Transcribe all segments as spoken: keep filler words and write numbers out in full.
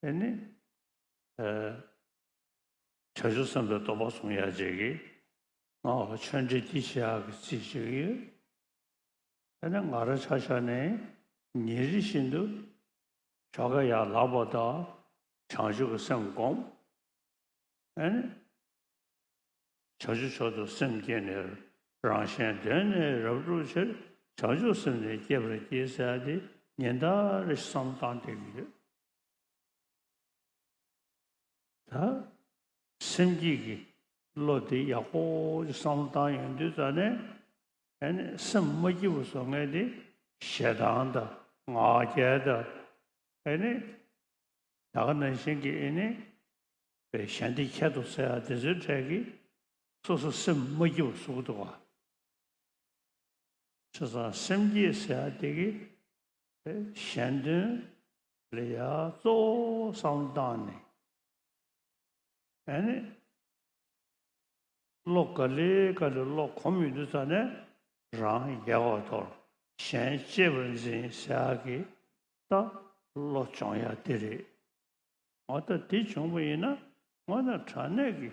དེ་ནི་ཨ་བྱང་ཆུབ་སེམས་དཔའི་སྡོམ་པ་བཟུང་ཡག་ཅིག་གིས་ང་ཆོས་འབྲེལ་འདི་བྱེད་ཡག་གི་རྩིས་བྱེད་ཀྱི་ཡོད། དེ་ནི་ང་རང་ཆ་བཞག་ནས་ཉིན་རེ་བཞིན་དུ་ཆོ་ག་ཡར་ལབ་པ་དང་བྱང་ཆུབ་ཀྱི་སེམས་བསྒོམ། ཨ་ནི་བྱང་ཆུབ་མཆོག་ཏུ་སེམས་བསྐྱེད་ནས་རང་གཞན་དོན་ནི་རབ་བསྒྲུབ་ཕྱིར། བྱང་ཆུབ་སེམས་ནི་བསྐྱེད་པར་བགྱི་ཟེར་ཡག་དེ་ཉིན་ལྟར་རེ་བསམ་བློ་བཏང་བསྡད་ཀྱི་ཡོད། ད་སེམས་བསྐྱེད་ཀྱི་བློ་དེ་ཡག་པོ་ཅིག་བསམ་བློ་བཏང་ཡོང་དུས་ཙ་ནས། ཨ་ནི་སེམས་མ་སྐྱིད་པ་བཟོ་མཁན་དེ་ཞེ་སྡང་དང་ང་རྒྱལ་དང་། ཨ་ནི་ད་ག་ནང་བཞིན་གྱི་ཨ་ནི་པའི་གཞན་བདེ་ཁྱད་དུ་བསད་ཡག་དེ་ཚོའི་གྲས་ཀྱིས་སོ་སོ་སེམས་མ་སྐྱིད་པ་བཟོ་གི་འདུག་ག་བྱས་ཙང་སེམས་བསྐྱེད་ཟེར་ཡག་དེ་གིས་གཞན་དོན་ལ་ཡ་གཙོ་བོ་བསམ་བློ་བཏང་ནས། ཨ་ནི་བློ་ག་ལེ་ག་ལེ་བློ་གོམས་ཡོང་དུས་ཙ་ནས་རང་ཡལ་བར་དོར། གཞན་གཅེས་པར་འཛིན་ཟེར་ཡག་གི་ད་བློ་སྦྱོང་ཡག་དེ་རེད། འོ་ད་དེ་བྱུང་བ་ཡིན་ན་དངོས་གནས་དྲང་གནས་ཀྱི་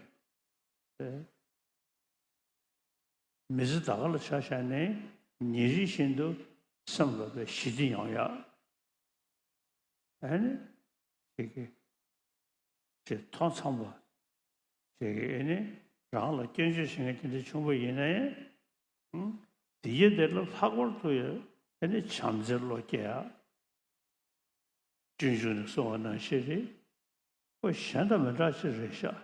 མི་ཚེ་ད་ག་ལ་ཆ་བཞག་ནས་ཉིན་རེ་བཞིན་དུ་སེམས་ལ་དཔེ་ཞི་བདེ་ཡོང་ཡག་ཨ་ནི་ཅིག་གི་ཅིག་ཐོ་འཚམས་པ་ཅིག་གི་ཨ་ནི་རང་ལ་སྐྱོན་བརྗོད་བྱེད་མཁན་དེ་འདྲ་བྱུང་བ་ཡིན་ན་ཡང་། ཨང་། དེ་ཡི་དེ་ལ་ལྷག་པར་དུ་ཡང་ཨ་ནི་བྱམས་བརྩེའི་བློ་སྐྱེ་ཡག་སྤྱོད་འཇུག་ནས་གསུངས་པ་ནང་བཞིན་རེད། ཁོ་གཞན་དང་མི་འདྲ་ཅིག་རེད་ཤག་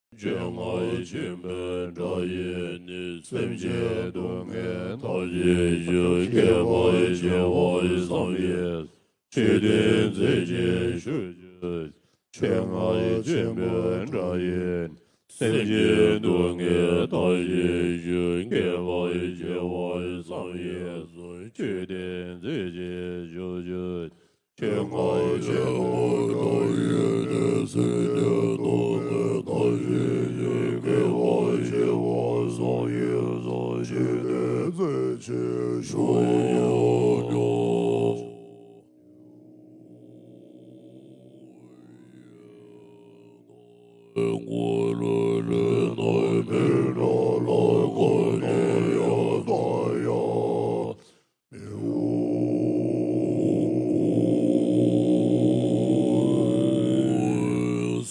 སྤྱན་སྔར་བྱོན་པའི་སྒྲ་ཡིས་ནི། སེམས་ཅན་སྡུག་བསྔལ་མཐའ་ཡས་ཤིང་། བསྐལ་པ་བྱེ་བ་བསམ་ཡས་སུ། ཆོས་བསྟན་མཛད་ཅིང་བཞུགས་པའི། སྤྱན་སྔར་བྱོན་པའི་སྒྲ་ཡིས། སེམས་ཅན་སྡུག་བསྔལ་མཐའ་ཡས་ཤིང་། བསྐལ་པ་བྱེ་བ་བསམ་ཡས་སུ། ཆོས་བསྟན་མཛད་ཅིང་བཞུགས་པའི། སྤྱན་སྔར་བྱོན་པའི་སྒྲ་ཡིས་ནི། སེམས་ཅན་སྡུག་བསྔལ་མཐའ་ཡས་ཤིང་། བསྐལ་པ་བྱེ་བ་བསམ་ཡས་སུ། ཆོས་བསྟན་མཛད་ཅིང་བཞུགས་པའི།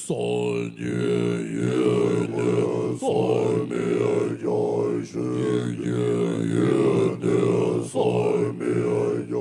སངས་རྒྱས་ཡེ་ནས་ཟག་མེད་ཀྱང་། ཆོས་ཀྱི་ཡེ་ནས་ཟག་མེད་ཀྱང་།